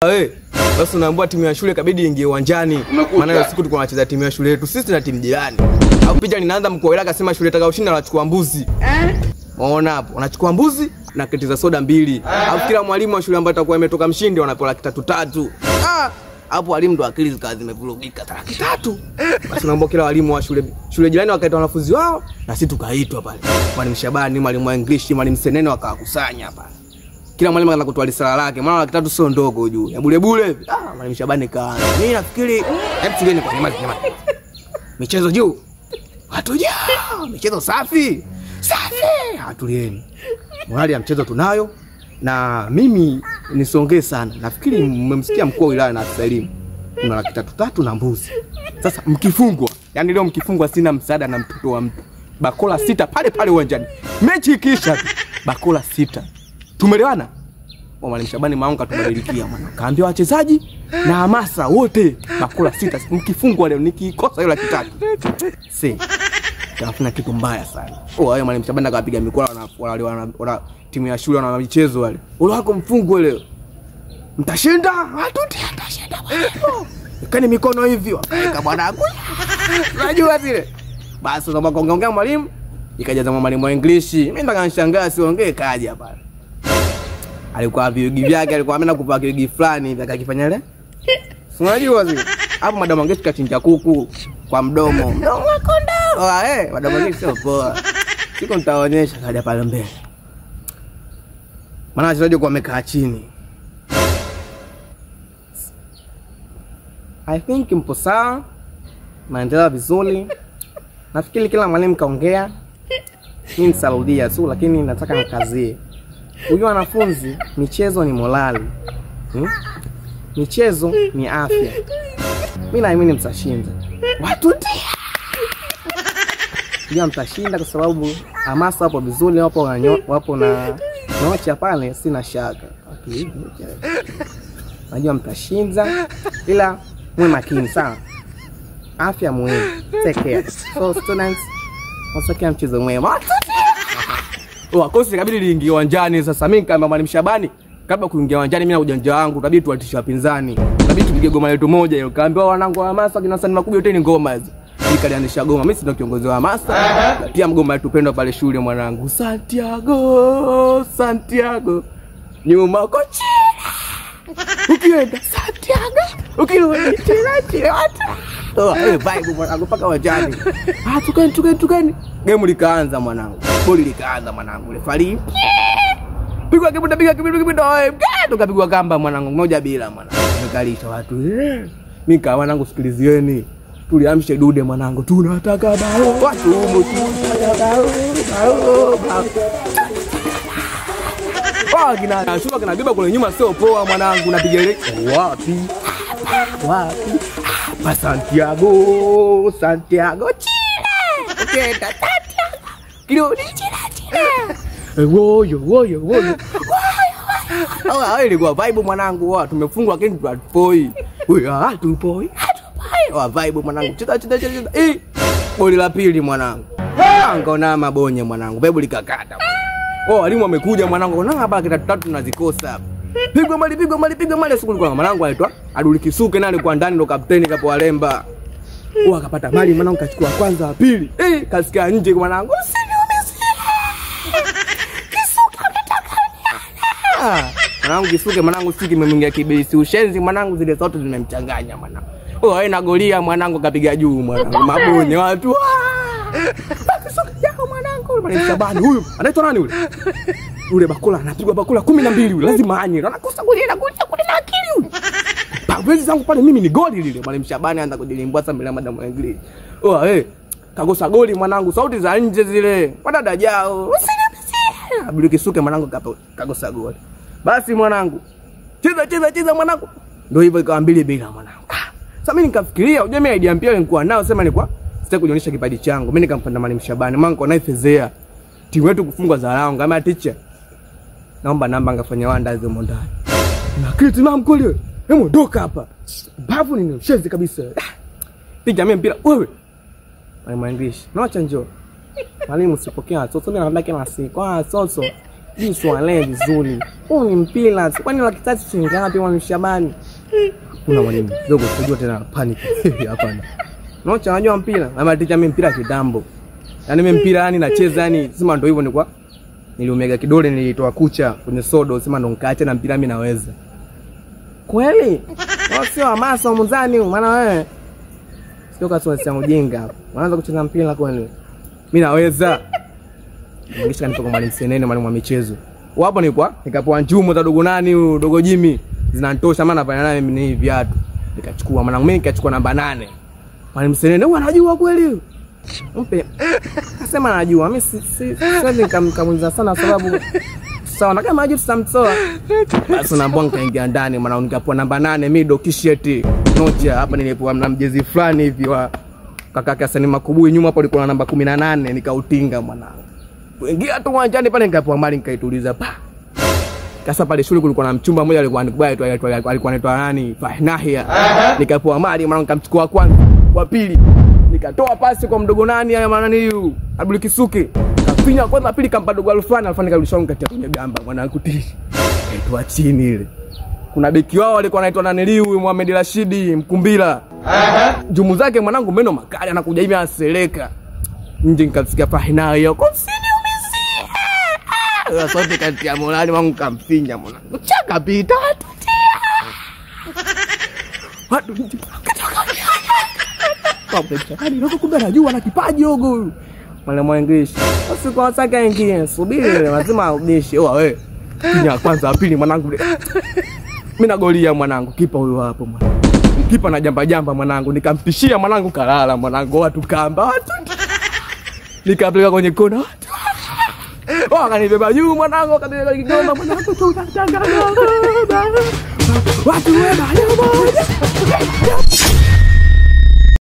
Wewe basi unaambiwa timu ya shule kabidi ingie uwanjani. Maana hiyo siku tulikuwa tunacheza timu ya shule yetu sisi na timu jirani. Au picha linaanza, mkuu wa wilaya akasema shule itakayoshinda anachukua mbuzi. Unaona hapo, wanachukua mbuzi na kreti za soda 2. Alafu kila mwalimu wa shule ambaye atakuwa ametoka mshindi wanapewa 300,000. Ah, hapo walimu ndo akili zikawa zimevurugika. 300,000. Basi unaambiwa kila walimu wa shule jirani wakaita wanafunzi wao na sisi tukaitwa pale. Mwalimu Shabani, mwalimu wa English, mwalimu Senene wakawakusanya pale. Kila mwalimu akaanza kutoa risala lake. Maana 300,000 sio ndogo juu. Ya bure bure. Ah, mwalimu Shabani kaanza. Mimi nafikiri hebu tulieni kwa nyama nyama. Michezo juu. Hatujao. Michezo safi. Safi. Hatulieni. Morali ya mchezo tunayo. Na mimi nisongee sana. Nafikiri mmemsikia mkuu wa wilaya na afisa elimu. Kuna 300,000 na mbuzi. Sasa mkifungwa, yani leo mkifungwa sina msaada na mtoto wa mtu. Bakola 6 pale pale uwanjani. Mechi ikiisha bakola 6. Tumeelewana? Mwalimu Shabani maangu katubadilikia mwana. Kaambia wachezaji na hamasa wote bakola 6. Mkifungwa leo nikikosa hiyo 300,000. Si. Tafuna kitu mbaya sana. Oh, hayo mwalimu Shabani akapiga mikono na timu ya shule na michezo wale. Ule wako mfungwe leo. Mtashinda? Hatutashinda bwana. Kani mikono hivi wakaeka bwanangu. Unajua zile. Basi ndo mkaongea mwalimu, ikajaza mwalimu wa English. Mimi ndo kanishangaa siongee kaja pale. Alikuwa viugi vyake, alikuwa ameenda kuvaa kiugi fulani hivi akakifanya ile. Unajua zile. Hapo madam wangeshi kachinja kuku kwa mdomo. Mdomo wako ndo. Ah madam wangeshi sio poa. Siku nitaonyesha kaja pale mbele. Maana wachezaji kwa wamekaa chini. I think mpo sawa. Maendeleo vizuri. Nafikiri kila mwalimu kaongea. Mimi nisarudia tu lakini nataka nikazie. Huyu wanafunzi, michezo ni morali. Michezo ni afya. Mimi naamini mtashinda. Watu ndio mtashinda kwa sababu hamasa hapo vizuri, wapo na nocha pale, sina shaka. Okay. Najua mtashinda ila mwe makini sana. Afya muhimu. Take care. So students, wasaka mchezo mwema. Wakosi kabidi liingie uwanjani sasa. Mimi kama mwalimu Shabani kabla kuingia uwanjani mimi na ujanja wangu tabidi tuwatishe wapinzani. Tabidi tupige goma letu moja hiyo. Kaambiwa wanangu wa hamasa kina Hassan Makubwa yote ni ngoma hizo. Nikalianisha goma. Mimi si ndo kiongozi wa hamasa. Pia mgoma letu pendwa pale shule mwanangu. Santiago, Santiago. Nyuma kocha. Ukienda Santiago, ukirudi tena tena. Oh, vibe mwanangu mpaka uwanjani. Ah, tukeni. Game likaanza mwanangu. Goli likaanza mwanangu. Refari. Pigwa kibuda, piga kibuda. Tukapigwa kamba mwanangu 1-0 mwanangu. Nikalisha watu. Mimi kama mwanangu sikilizieni. Tuliamshe dude mwanangu. Tunataka bao. Watu humo tunataka bao. Bao. Wao kina shuka kina beba kule nyuma sio poa mwanangu napiga ile. Wapi? Wapi? Pa Santiago, Santiago Chile. Ukienda Santiago. Kirudi Chile Chile. Woyo woyo woyo. Oh, ilikuwa vibe mwanangu. Wa tumefungwa lakini hatupoi. Wewe hatupoi. Hatupoi. Wa vibe mwanangu. Cheza cheza cheza. Eh. Goli la pili mwanangu. Angaona mabonye mwanangu. Vibe likakata. Oh, walimu wamekuja mwanangu. Na hapa kita tatu tunazikosa hapa. Pigwa mali pigwa mali pigwa mali siku nilikuwa na mwanangu anaitwa Aduli Kisuke naye alikuwa ndani ndo kapteni kapo Walemba. Oh, akapata mali mwanangu kachukua kwanza pili. Eh, kasikia nje mwanangu. Usiniumizie. Kisuke ametaka nini? Mwanangu Kisuke mwanangu siki kimemwingia kibisi. Ushenzi mwanangu zile zote zimemchanganya mwanangu. Oh, wewe na golia mwanangu kapiga juu mwanangu. Mabonye watu. Kisuke yako mwanangu. Mwalimu Shabani huyu anaitwa nani yule? Yule bakula anapigwa bakula 12 yule lazima anye. Anakosa goli na goli na akili yule. Pawezi zangu pale mimi ni goli lile. Mwalimu Shabani anaanza kujilimbwa sasa mbele ya madam English. Oh eh, kakosa goli mwanangu sauti za nje zile. Wadada jao. Usinipisie. Abdul Kisuke mwanangu kakosa goli. Basi mwanangu. Cheza cheza cheza mwanangu. Ndio hivyo ikawa 2-2 mwanangu. Sasa mimi nikafikiria, unajua mimi idea mpya nilikuwa nao sema nilikuwa sitaki kujionyesha kipaji changu. Mimi nikampanda Mwalimu Shabani. Mwanangu anaifezea. Timu yetu kufungwa dharau kama teacher. Naomba namba ngafanya wanda hizo ndani. Na kitu mama mkweli wewe. Hebu ondoka hapa. Bavu ni mshezi kabisa. Piga mimi mpira wewe. Mwalimu English. Noacha njoo. Mwalimu usipokea watoto mimi naambia kila siku. Ah soso. Jiswalee vizuri. Huu ni mpira. Kwani laki tatu shilingi ngapi mwalimu Shabani? Kuna mwalimu dogo kujua tena panic. Hapana. Nocha anajua mpira. Mama teacher mimi mpira kitambo. Yaani mimi mpira yani nacheza yani sema ndio hivyo ni kwa niliumega kidole nilitoa kucha kwenye sodo sema ndo nikaacha na mpira mimi naweza. Kweli? Sio hamasa mzani maana wewe sio kaswasi ya ujinga hapo. Unaanza kucheza mpira kwani? Mimi naweza. Ngisha nipo kwa mwalimu Senene mwalimu wa michezo. Wapo ni kwa nikapoa njumo za dogo nani huyu dogo Jimmy zinanitosha maana nafanya naye mimi ni viatu. Nikachukua maana mimi nikachukua namba 8. Mwalimu Senene huyu anajua kweli? Mpe. Akasema anajua. Mimi siwezi nikamuuliza sana sababu sawa na kama hajui tutamtoa. Basi na mbona nikaingia ndani maana nikapoa namba 8 mimi dokisheti. Noja hapa nilipoa na mjezi fulani hivi wa kaka Hassan Makubui nyuma hapo alikuwa na namba 18 nikautinga mwanangu. Kuingia tu uwanjani pale nikapoa mali nikaituliza pa. Sasa pale shule kulikuwa na mchumba mmoja alikuwa anikubali tu alikuwa anaitwa nani? Fahnahia. Nikapoa mali mwanangu nikamchukua kwanza, wa pili. Nikatoa pasi kwa mdogo nani haya maana nani huyu? Abdul Kisuki. Kafinya kwanza pili kampa dogo Alfani, Alfani karudisha wangu katia kwenye gamba mwanangu tishi. Kaitoa chini ile. Kuna beki wao alikuwa anaitwa nani huyu Mohamed Rashidi Mkumbila. Jumu zake mwanangu meno makali anakuja hivi anaseleka. Nje nikamsikia Fahnahia kwa usiniumizie. Sote kati ya morali wangu kamfinya mwanangu. Chaka pita tutia. Watu katoka. Kwa nini kumbe anajua na kipaji huko huyu. Mwalimu wa English. Usiku wataka ingie, subiri lazima arudishe. Oa wewe. Kinya kwanza pili mwanangu. Mimi nagolia mwanangu, kipa huyo hapo mwanangu. Kipa na jamba jamba mwanangu, nikampishia mwanangu kalala mwanangu, watu kamba watu. Nikapeleka kwenye kona watu. Wao kanibeba juu mwanangu, akabeba Kigoma mwanangu tutatanga. Watu wewe.